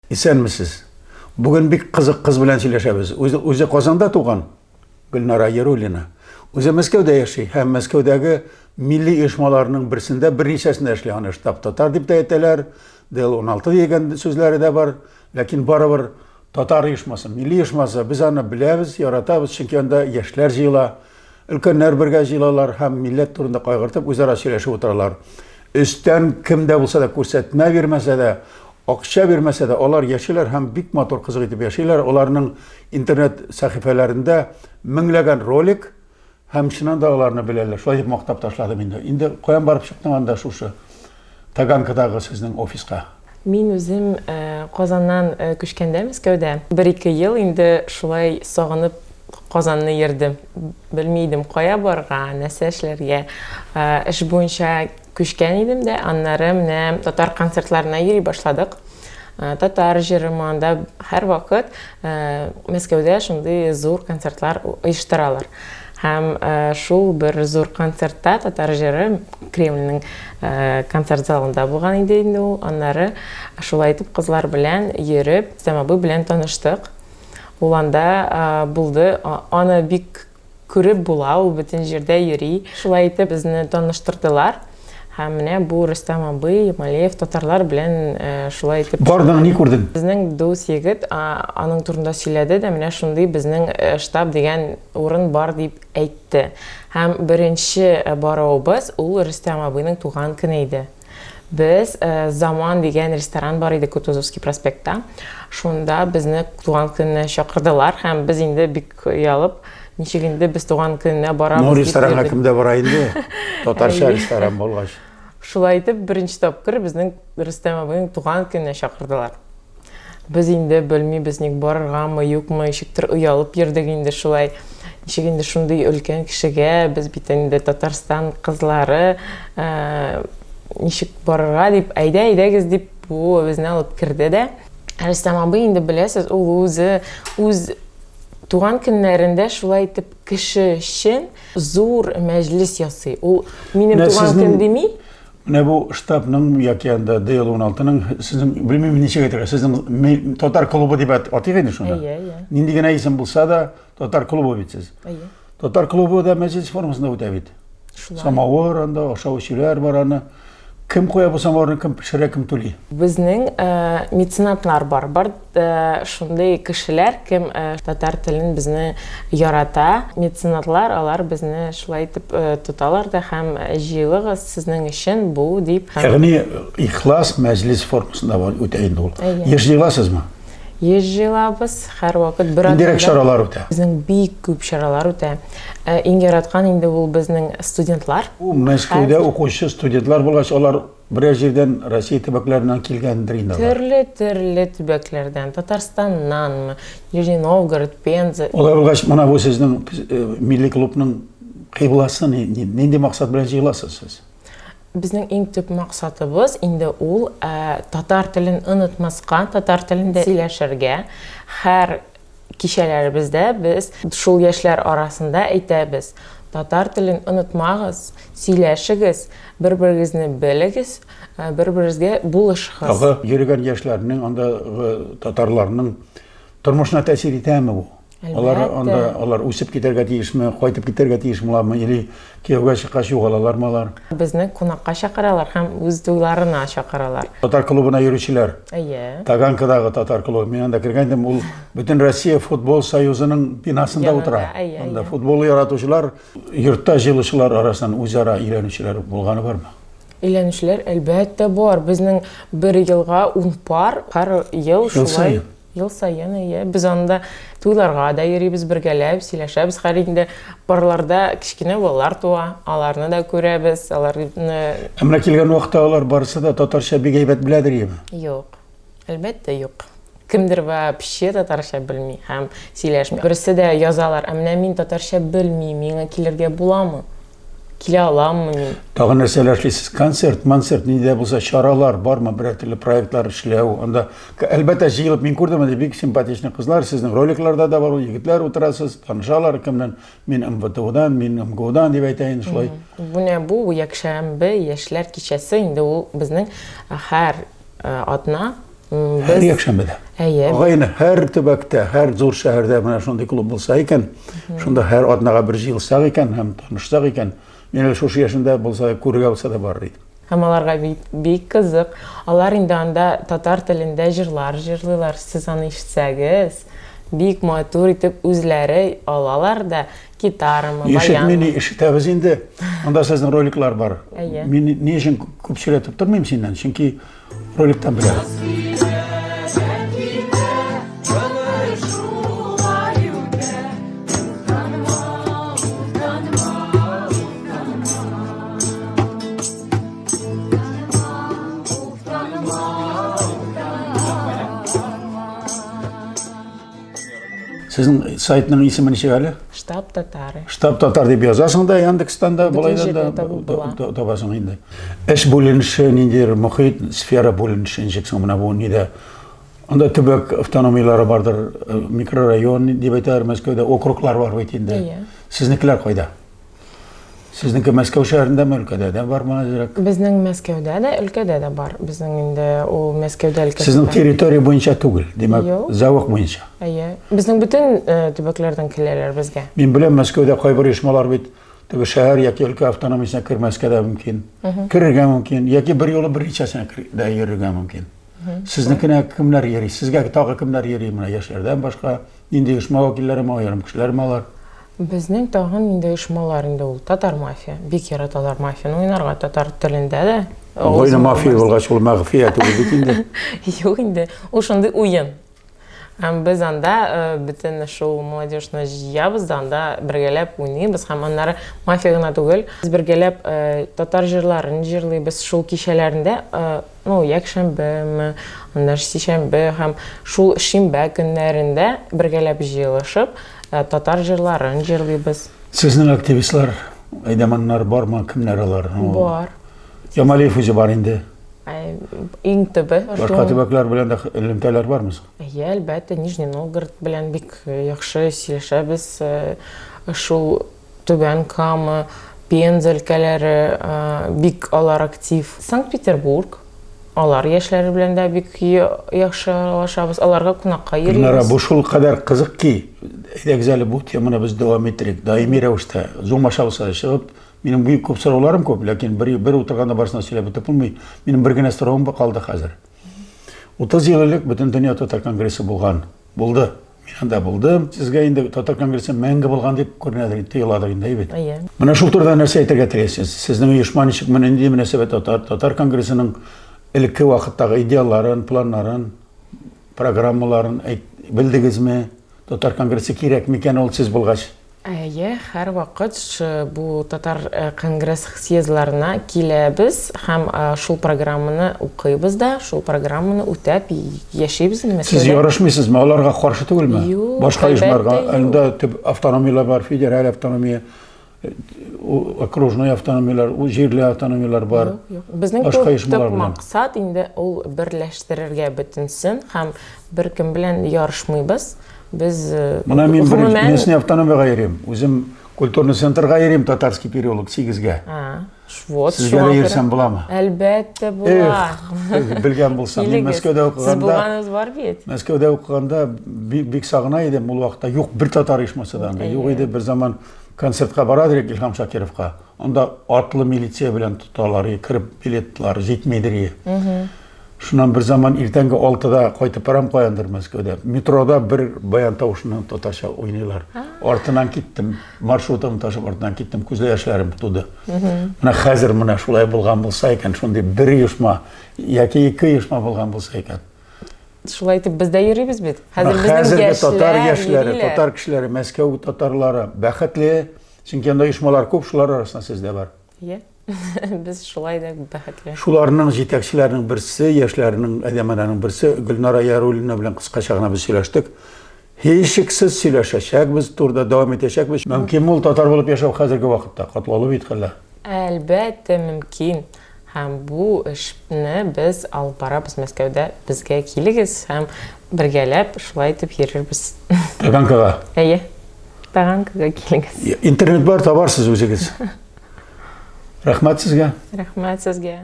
Исәнмесез. Бүген бик кызык кыз белән сөйләшәбез. Үзе, үзе Казанда туган Гөлнара Яруллина. Үзе Мәскәүдә яши һәм Мәскәүдәге милли оешмаларының берсендә берничәсендә эшли. Аны штаб татар дип тә әйтәләр, ДЛ-16 дигән сүзләре дә бар. Ләкин барыбер татар оешмасы, милли оешмасы, без аны беләбез, яратабыз, чөнки анда яшьләр җыела. Өлкәннәр бергә җыелалар һәм милләт турында кайгыртып үзара сөйләшеп утыралар. Өстән кем дә булса да күрсәтмә бирмәсә дә, акча бирмәсә дә, алар яшиләр һәм бик матур кызык итеп яшиләр. Аларның интернет сәхифәләрендә меңләгән ролик һәм чыннан да аларны беләләр. Шулай дип мактап ташладым инде. Инде каян барып чыктың анда шушы Таганкадагы сезнең офиска? Мин үзем Казаннан күчкәндә Мәскәүдә бер-ике ел инде шулай сагынып Казанны йөрдем. Белми идем, кая барырга, нәрсә эшләргә. Эш буенча күчкән идем дә, аннары менә татар концертларына йөри башладык. Татар җырымы анда һәрвакыт Мәскәүдә шундый зур концертлар оештыралар. Һәм шул бер зур концертта татар җыры Кремльнең концерт залында булган иде инде ул. Аннары шулай итеп кызлар белән йөреп, Рөстәм абый белән таныштык. Ул анда булды. Аны бик күреп була, ул бөтен җирдә йөри. Шулай итеп безне таныштырдылар. Һәм менә бу Рөстәм абый Ямалиев татарлар белән шулай итеп. Бардың, ни күрдең? Безнең дус егет аның турында сөйләде дә, менә шундый безнең штаб дигән урын бар дип әйтте. Һәм беренче баруыбыз ул Рөстәм абыйның туган көне иде. Без Заман дигән ресторан бар иде Кутузовский проспектта. Шунда безне туган көненә чакырдылар һәм без инде бик оялып, ничек инде без туган көненә барабыз. Ну, ресторанга кем дә бара инде. Татарча ресторан булгач. Шулай итеп, беренче тапкыр безнең Рөстәм абыйның туган көненә чакырдылар. Без инде белмибез, ник барыргамы, юкмы, ничектер оялып йөрдек инде шулай. Ничек инде шундый өлкән кешегә, без бит инде Татарстан кызлары, э, ничек барырга дип, әйдә, әйдәгез дип, бу безне алып керде дә. Рөстәм абый инде беләсез, ул үзе үз туган көннәрендә шулай итеп кеше өчен зур мәҗлес ясый. Ул минем туган көн дими. Менә бу штабның яки анда ДЛ-16-ның сезнең белмим ничек әйтергә, сезнең татар клубы дип атыйк инде шуны. Әйе, әйе. Нинди генә исем булса да, татар клубы бит сез. Әйе. Татар клубы да мәҗлес формасында үтә бит. Шулай. Самавыр анда, ашау-эчүләр бар аны. Кем куя бу самавырны, кем пешерә, кем түли? Безнең э, меценатлар бар. Бар э, шундый кешеләр, кем э, татар телен безне ярата. Меценатлар, алар безне шулай итеп тоталар да һәм җыелыгыз сезнең өчен бу дип. Ягъни ихлас мәҗлес формасында үтә инде ул. Еш җыеласызмы? Еш җыелабыз, һәрвакыт бер Ниндирәк чаралар үтә? Безнең бик күп чаралар үтә. Иң яраткан инде ул безнең студентлар. Бу Мәскәүдә укучы студентлар булгач, алар берәр җирдән Россия төбәкләреннән килгәндер инде алар. Төрле-төрле төбәкләрдән, Татарстаннанмы, Нижний Новгород, Пенза. Алай булгач, менә бу сезнең милли клубның кыйбласы нинди максат белән җыеласыз сез? Безнең иң төп максатыбыз инде ул татар телен онытмаска, татар телендә сөйләшергә. Һәр кичәләребездә без шул яшьләр арасында әйтәбез, татар телен онытмагыз, сөйләшегез, бер-берегезне белегез, бер-берегезгә булышыгыз. Тагы йөрегән яшьләрнең, андагы татарларның тормышына тәэсир итәме бу? Алар анда алар үсеп китәргә тиешме, кайтып китәргә тиешме алармы, или кияүгә чыккач югалалармы алар? Безне кунакка чакыралар һәм үз туйларына чакыралар. Татар клубына йөрүчеләр. Әйе. Таганкадагы татар клубы. Мин анда кергән идем, ул Бөтен Россия футбол союзының бинасында утыра. Анда футбол яратучылар, йортта җыелучылар арасыннан үзара өйләнүчеләр булганы бармы? Өйләнүчеләр әлбәттә бар. Безнең бер елга 10 пар, һәр ел шулай. Ел саен, әйе. Без анда туйларга да йөрибез бергәләп, сөйләшәбез. Хәзер инде парларда кечкенә балалар туа, аларны да күрәбез, аларны... Ә менә килгән вакытта алар барысы да татарча бик әйбәт беләдер, иеме? Юк. Әлбәттә, юк. Кемдер вообще татарча белми һәм сөйләшми. Берсе дә язалар, ә менә мин татарча белмим, миңа килергә буламы? Килә аламмы мин? Тагын нәрсәләр эшлисез? Концерт, монцерт, нинди дә булса чаралар бармы, берәр төрле проектлар эшләү? Анда, әлбәттә, җыелып мин күрдем, анда бик симпатичный кызлар, сезнең роликларда да бар, ул егетләр утырасыз, танышалар, кемнән мин МВТУдан, мин МГУдан дип әйтә инде шулай. Менә бу якшәмбе яшьләр кичәсе инде ул безнең һәр атна. Һәр якшәмбедә. Әйе. Агайны һәр төбәктә, һәр зур шәһәрдә менә шундый клуб булса икән, шунда һәр атнага бер җыелсак икән һәм танышсак икән, мин әле шушы яшемдә булса, күрергә булса да барыр идем. Һәм аларга бик, бик кызык. Алар инде анда татар телендә җырлар җырлыйлар. Сез аны ишетсәгез, бик матур итеп үзләре алалар да гитарамы, баянмы. Ишетми ни, ишетәбез инде. Анда сезнең роликлар бар. Әйе. Мин ни өчен күп сөйләтеп тормыйм синнән? Чөнки Роликтан беләбез. Сезнең сайтның исеме ничек әле? Штаб татары. Штаб татар дип язасың да Яндекстан да, болайдан да табасың инде. Эш бүленеше ниндидер мохит, сфера бүленеше ничек соң менә бу нидә? Анда төбәк автономияләре бардыр, э, микрорайон дип әйтәләр Мәскәүдә, округлар бар бит инде. Сезнекеләр кайда? Сезнеке Мәскәү шәһәрендәме, өлкәдә дә бармы әзрәк? Безнең Мәскәүдә дә, өлкәдә дә бар. Безнең инде ул Мәскәүдә өлкәсендә. Сезнең территория буенча түгел, димәк, зәвык буенча. Әйе. Безнең бөтен э, төбәкләрдән киләләр безгә. Мин беләм, Мәскәүдә кайбер оешмалар бит теге шәһәр яки өлкә автономиясенә кермәскә дә мөмкин. Керергә мөмкин, яки бер юлы берничәсенә дә йөрергә мөмкин. Сезнекенә кемнәр йөри? Сезгә тагы кемнәр йөри менә яшьләрдән башка? Нинди оешма вәкилләреме, аерым кешеләрме алар? Безнең тагын нинди оешмалар инде ул? Татар мафия. Бик яраталар мафияны уйнарга татар телендә дә. Уйны мафия булгач, ул мәгъфия түгел бит инде. Юк инде, ул шундый уен. Һәм без анда э, бөтен шул молодежны җыябыз да, анда бергәләп уйныйбыз һәм аннары мафия гына түгел, без бергәләп э, татар җырларын җырлыйбыз шул кичәләрендә э, ну, якшәмбеме, аннары сишәмбе һәм шул шимбә көннәрендә бергәләп җыелышып, э, татар җырларын җырлыйбыз. Сезнең активистлар, әйдәманнар бармы? Кемнәр алар? Бар. Ямалиев үзе бар инде. Иң төбе. Башка төбәкләр белән дә элемтәләр бармы соң? Әйе, әлбәттә, Нижний Новгород белән бик яхшы сөйләшәбез. Э, шул Түбән Кама, Пенза өлкәләре бик алар актив. Санкт-Петербург, алар яшьләре белән дә бик яхшы аралашабыз, аларга кунакка йөрибез. Гөлнара, бу шул кадәр кызык ки, әйдәгез әле бу теманы без дәвам иттерик, даими рәвештә, Zoom аша булса да чыгып, минем бик күп сорауларым күп, ләкин бер, бер утырганда барысын да сөйләп бетеп булмый. Минем бер генә соравым калды хәзер. 30 ел элек Бөтендөнья татар конгрессы булган. Булды. Мин анда булдым. Сезгә инде татар конгрессы мәңге булган дип күренәдер, тоеладыр инде, әйе бит? Әйе. Менә шул турыда нәрсә әйтергә теләйсез? Сезнең оешма ничек, менә нинди мөнәсәбәт татар, татар конгрессының элекке вакыттагы идеалларын, планнарын, программаларын әйт, белдегезме? Татар конгрессы кирәк микән ул сез булгач? Әйе, һәрвакыт бу татар конгресс съездларына киләбез һәм шул программаны укыйбыз да, шул программаны үтәп яшибез инде Мәскәүдә. Сез ярышмыйсызмы? Аларга каршы түгелме? Юк, Башка оешмаларга, анда төп автономияләр бар, федераль автономия, окружной автономияләр, җирле автономияләр бар. Юк, юк. Безнең төп максат инде ул берләштерергә бөтенсен һәм беркем белән ярышмыйбыз. Без э, Менә мин бер местный автономиягә йөрим. Үзем культурный центрга йөрим, Татарский переулок 8-гә. Вот, Сезгә дә йөрсәм буламы? Әлбәттә була. Эх, белгән булсам. Мин Мәскәүдә укыганда, Сез булганыгыз бар бит. Мәскәүдә укыганда бик, бик сагына идем. Ул вакытта юк бер татар оешмасы да анда. Юк иде. Бер заман концертка бара идек Илһам Шакировка. Анда атлы милиция белән тоталар, кереп билетлар җитмидер. Шуннан бер заман иртәнге алтыда кайтып барам каяндыр Мәскәүдә. Метрода бер баян тавышыннан татарча уйныйлар. Артынан киттем, маршрутым ташып артынан киттем, күзле яшьләрем туды. Менә хәзер менә шулай булган булса икән, шундый бер оешма яки ике оешма булган булса икән. Шулай итеп без дә йөрибез бит. Хәзер безнең яшьләр, татар яшьләре, татар кешеләре, Мәскәү татарлары бәхетле, чөнки анда оешмалар күп, шулар арасында сез дә бар. Иә. Без шулай да бәхетле. Шуларның җитәкчеләренең берсе, яшьләрнең әдәмәләренең берсе Гөлнара Яруллина белән кыскача гына без сөйләштек. Һичшиксез сөйләшәчәкбез, турыда дәвам итәчәкбез. Мөмкинме ул татар булып яшәү хәзерге вакытта? Катлаулы бит хәлләр. Әлбәттә, мөмкин. Һәм бу эшне без алып барабыз Мәскәүдә. Безгә килегез һәм бергәләп шулай итеп йөрербез. Таганкага? Әйе. Таганкага килегез. Интернет бар, табарсыз үзегез. Рәхмәт сезгә. Рәхмәт сезгә.